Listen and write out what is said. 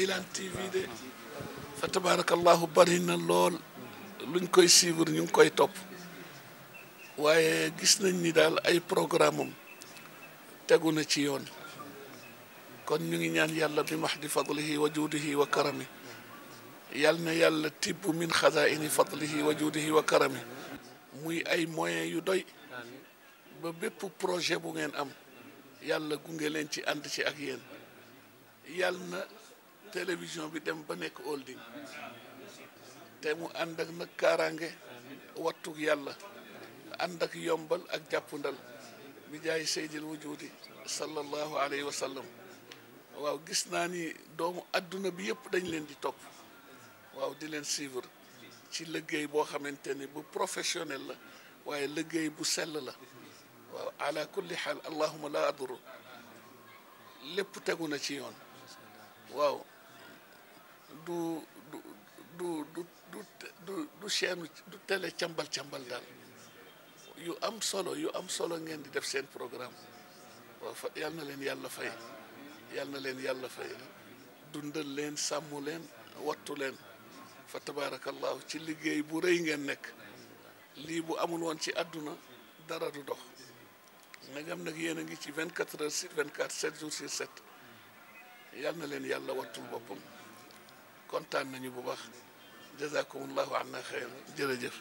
Wilane TV de fa tabarakallahu bari na lool luñ koy suivre ñu ngi koy topp waaye gis nañ ni daal ay programme am tegu na ci yoon kon ñu ngi ñaan yàlla bi mahdi fadlihi wa juudihi wa karami yal na yàlla tibb min xazaini fadlihi wa juudihi wa karami muy ay moyens yu doy ba bépp projet bu ngeen am yàlla gunge leen ci ànd ci ak yéen yal na télévision bi dem ba nekk holding te mu ànd ak nag kaaraange wattuk yàlla ànd ak yombal ak jàppandal bi jaay seydil wujudi sallallahu alayhi wa sallam waaw gis naa ni doomu adduna bi yëpp dañ leen di topp waaw di leen suivre ci liggéey boo xamante ni bu professionnel la waaye liggéey bu sell la waaw ala kulli xaal allahuma la aduru lépp tegu na ci yoon waaw du du du du du du chaîne du télé càmbal daal yu am solo ngeen di def seen programme waaw fa yal na leen yàlla fay yal na leen yàlla fay dundal leen sàmm leen wattu leen fa tabarakallahu ci liggéey bu rëy ngeen nekk lii bu amul woon ci àdduna dara du dox nagam nag yéen a ngi ci 24 heures sur 24 7 jours sur 7 yal na leen yàlla wattul boppam kontaan nañu bu baax jazakumullahu anna xeyr jërëjëf